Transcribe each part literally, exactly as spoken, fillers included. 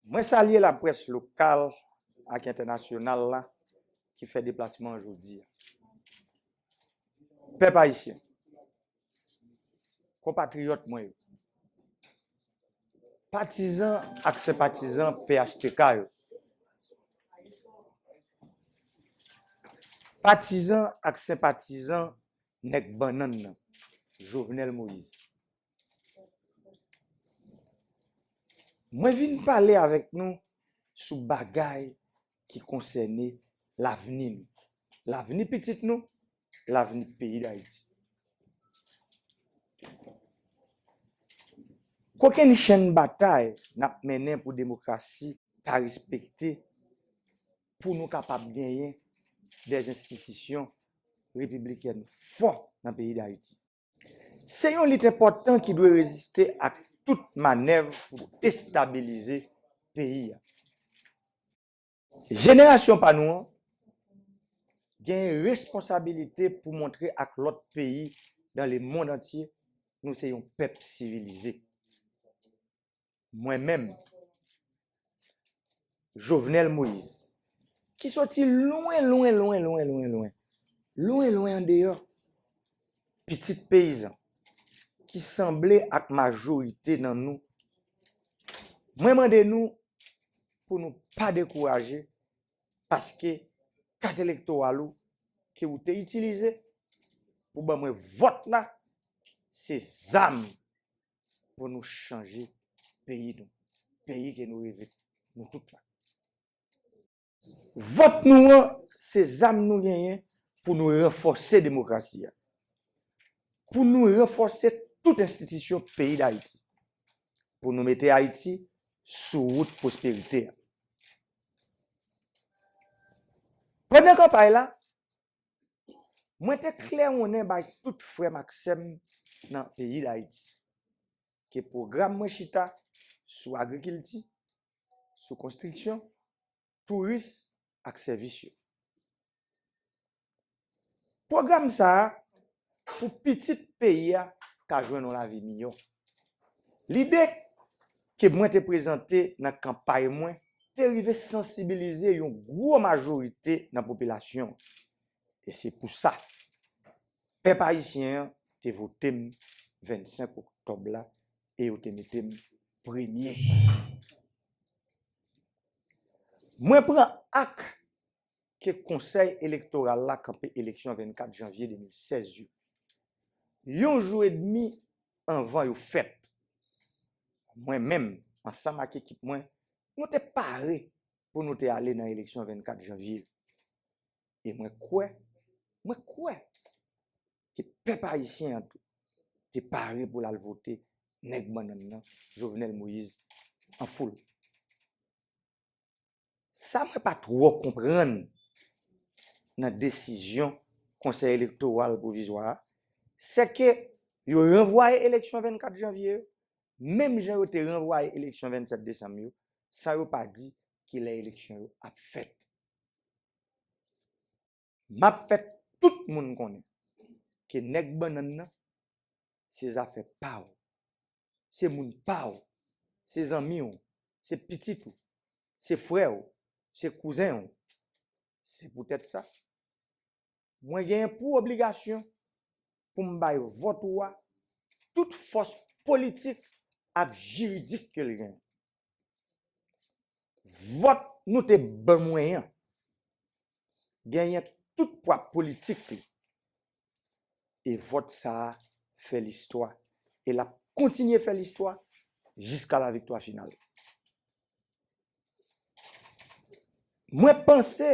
Mwen salye laprès lokal ak entènasyonal la ki fè deplasman an jodi a. Pèp ayisyen, konpatriyòt mwen yo, patizan ak senpatizan P H T K yo, patizan ak senpatizan nèg bannann nan, Jovenel Moïse. Mwen vin pale avèk nou sou bagay ki konsène lavni nou, lavni pitit nou, lavni peyi Dayiti. Kokenn chenn batay n ap mennen pou demokrasi ka respekte, pou nou kapab genyen de enstitisyon repiblikèn fò nan peyi Dayiti. Se yon lit enpòtan ki dwe reziste ak tout manèv pou destabilize peyi a. Jenerasyon pa nou an gen responsabilite pou montre ak lòt peyi dans le monde entier nou se yon pèp sivilize. Mwen menm, Jovenel Moïse, ki soti lwen, lwen, lwen, lwen, lwen, lwen, lwen, lwen andeyò, pitit peyizan, ki sanble ak majorite nan nou, mwen mande nou pou nou pa dekouraje, paske kat elektoral ou ke ou te itilize pou ban mwen vòt la, se zam pou nou chanje peyi nou, peyi ke nou reve nou tout la. Vòt nou an, se zam nou genyen pou nou ranfòse demokrasi a, pou nou ranfòse tout enstitisyon peyi Dayiti, pou nou mete Ayiti sou wout pwosperite a. Pandan kanpay la, mwen te klèwonnen bay tout frè m ak sè m nan peyi Dayiti ke pwogram mwen chita sou agrikilti, sou konstriksyon, touris ak sèvis yo. Pwogram sa a pou pitit peyi a ka jwenn yon lavi miyò. Lide ke mwen te prezante nan kanpay mwen te rive sansibilize yon gwo majorite nan popilasyon. E se pou sa, pèp ayisyen an te vote m vennsenk oktòb la e yo te mete m premye. Mwen pran ak ke Konsèy Elektoral la kanpe eleksyon vennkat janvye de mil sèz yo, yon jou edmi anvan yo fèt. Mwen menm, ansanm ak ekip mwen, nou te pare pou nou te ale nan eleksyon vennkat janvye. E mwen kwè, mwen kwè ke pèp ayisyen an tou te pare pou l al vote nèg bannann nan, Jovenel Moïse, an foul. Sa mwen pa twò konprann nan desizyon Konsèy Elektoral Pwovizwa a, se ke yo ranvwaye eleksyon vennkat janvye yo, menm jan yo te ranvwaye eleksyon vennsèt desanm yo, san yo pa di kilè eleksyon yo ap fèt. M ap fè tout moun konnen ke nèg bannann nan, se zafè pa w, se moun pa w, se zanmi w, se pitit ou, se frè w, se kouzen w. Se poutèt sa, mwen genyen pou obligasyon pou m bay vòt ou a tout fòs politik ak jiridik ke l genyen. Vòt nou te ban mwen an genyen tout pwa politik li. E vòt sa a fè listwa. E l ap kontinye fè listwa jiska la viktwa final. Mwen panse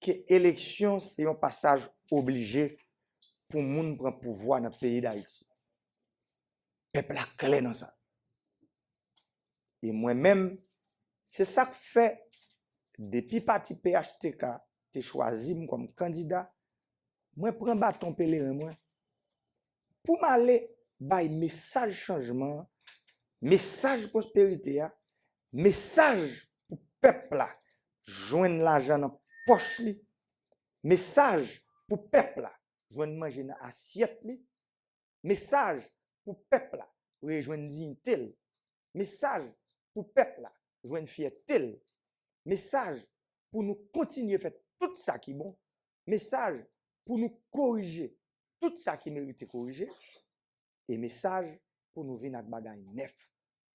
ke eleksyon se yon pasaj oblije pou moun pran pouvwa nan peyi Dayiti. Pèp la klè nan sa. E mwen menm, se sa k fè, depi pati P H T K te chwazi m kòm kandida, mwen pran baton peleren mwen pou m ale bay mesaj chanjman an, mesaj pwosperite a, mesaj pou pèp la jwenn lajan nan pòch li, mesaj pou pèp la jwenn manje nan asyèt li, mesaj pou pèp la rejwenn diyite l, mesaj pou pèp la jwenn fyète l. Mesaj pou nou kontinye fè tout sa ki bon. Mesaj pou nou korije tout sa ki merite korije. E mesaj pou nou vin ak bagay nèf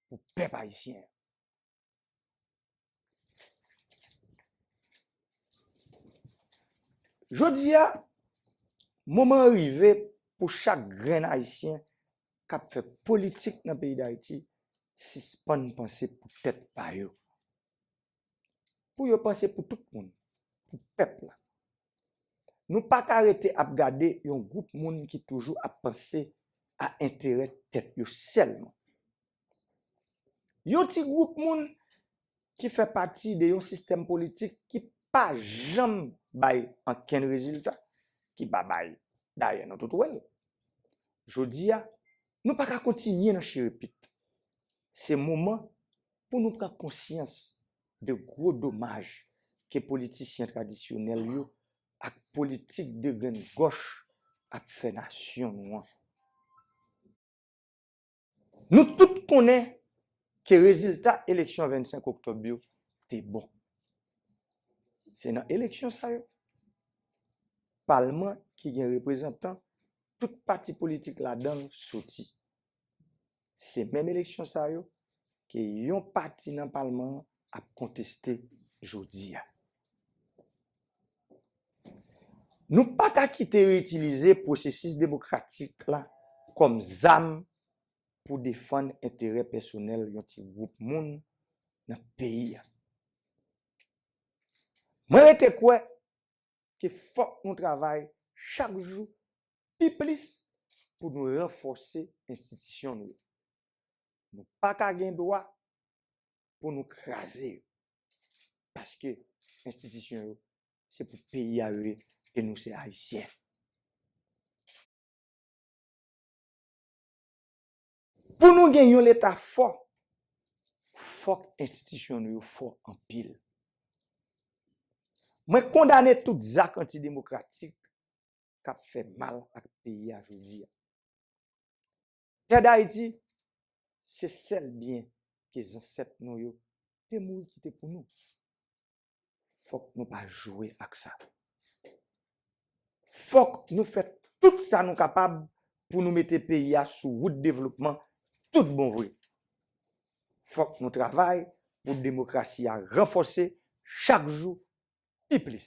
pou pèp ayisyen an. Jodi a, moman an rive pou chak grenn Ayisyen k ap fè politik nan peyi Dayiti sispann panse pou tèt pa yo. Pou yo panse pou tout moun, pou pèp la. Nou pa ka rete ap gade yon gwoup moun ki toujou ap panse a enterè tèt yo sèlman. Yon ti gwoup moun ki fè pati de yon sistèm politik ki pa janm bay ankenn rezilta, ki pa bay, dayè nou tout wè l. Jodi a, nou pa ka kontinye nan chirepit. Se moman pou nou pran konsyans de gwo domaj ke politisyen tradisyonèl yo ak politik de grenn gòch ap fè nasyon nou an. Nou tout konnen ke rezilta eleksyon vennsenk oktòb yo te bon. Se nan eleksyon sa yo, palman ki gen reprezantan tout pati politik ladan l soti. Se menm eleksyon sa yo ke yon pati nan palman an ap konteste jodi a. Nou pa ka kite yo itilize pwosesis demokratik la kòm zam pou defann enterè pèsonèl yon ti gwoup moun nan peyi a. Mwen rete kwè ke fòk nou travay chak jou pi plis pou nou ranfòse enstitisyon nou yo. Nou pa ka gen dwa pou nou kraze yo. Paske enstitisyon yo, se pou peyi a yo ye, e nou se Ayisyen. Pou nou gen yon Leta fò, fòk enstitisyon nou yo fò anpil. Mwen kondane tout zak antidemokratik k ap fè mal ak peyi a jodi a. Tè Dayiti, se sèl byen ke zansèt nou yo te mouri kite pou nou. Fòk nou pa jwe ak sa. Fòk nou fè tout sa nou kapab pou nou mete peyi a sou wout devlopman tout bon vre. Fòk nou travay pou demokrasi a ranfòse chak jou pi plis.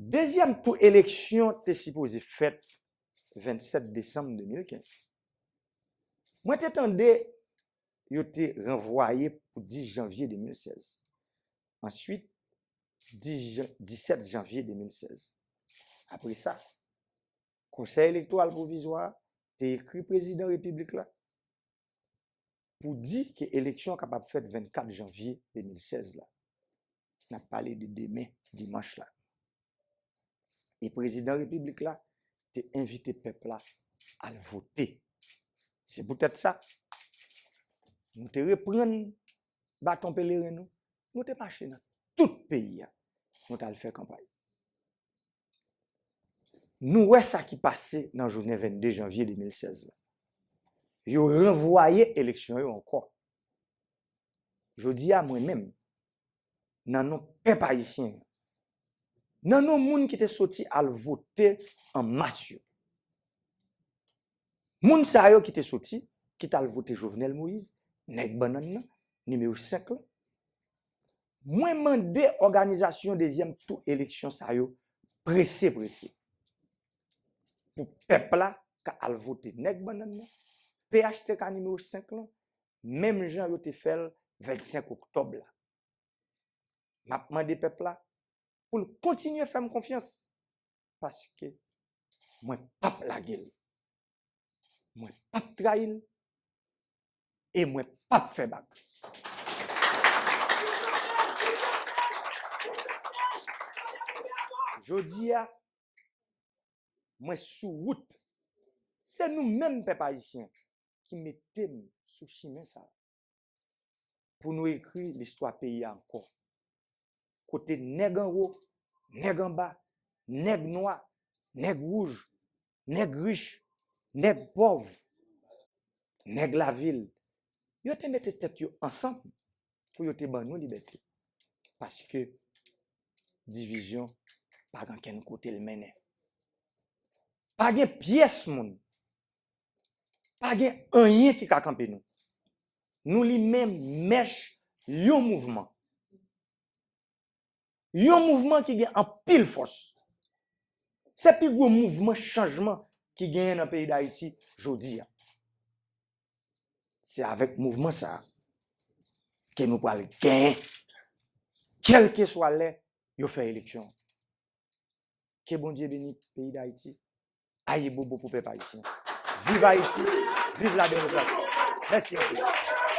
Dezyèm tou eleksyon te sipoze fèt vennsèt desanm de mil kenz. Mwen te tande yo te ranvwaye pou dis janvye de mil sèz. Answit, dis jan-, disèt janvye de mil sèz. Apre sa, Konsèy Elektoral Pwovizwa a te ekri Prezidan Repiblik la pou di ke eleksyon an kapab fèt vennkat janvye de mil sèz la. N ap pale de demen, dimanch la. E Prezidan Repiblik la te envite pèp la al vote. Se poutèt sa, nou te reprann baton peleren nou, nou te mache nan tout peyi a, nou t al fè kanpay. Nou wè sa ki pase nan jounen vennde janvye de mil sèz la. Yo ranvwaye eleksyon yo ankò. Jodi a, mwen menm, nan non pèp ayisyen an, nan non moun ki te soti al vote an mas yo, moun sa yo ki te soti, ki t al vote Jovenel Moïse, nèg bannann nan, nimewo senk lan, mwen mande òganizasyon dezyèm tou eleksyon sa yo prese prese. Pou pèp la ka al vote nèg bannann nan, P H T K nimewo senk lan, menm jan yo te fè l vennsenk oktòb la. M ap mande pèp la pou l kontinye fè m konfyans, paske mwen p ap lage l. Mwen p ap trayi l e mwen p ap fè bak. Jodi a, mwen sou wout. Se nou menm, pèp ayisyen, ki mete m sou chimen sa a. Pou nou ekri listwa peyi a ankò. Kote nèg anwo, nèg anba, nèg nwa, nèg wouj, nèg rich, nèg pòv, nèg lavil, Yo te mete tèt yo ansanm pou yo te ban nou libète. Paske divizyon pa gen kenn kote l mennen. Pa gen pyès moun, pa gen anyen ki ka kanpe nou. Nou limen mèch yon mouvman. Yon mouvman ki gen anpil fòs. Se pi gwo mouvman chanjman ki genyen nan peyi Dayiti jodi a. Se avèk mouvman sa a ke nou pral genyen, kèlkeswa lè yo fè eleksyon. Ke Bondye beni peyi Dayiti. Ayibobo pou pèp ayisyen. Viv Ayiti, viv lademokrasi. Mèsi anpil.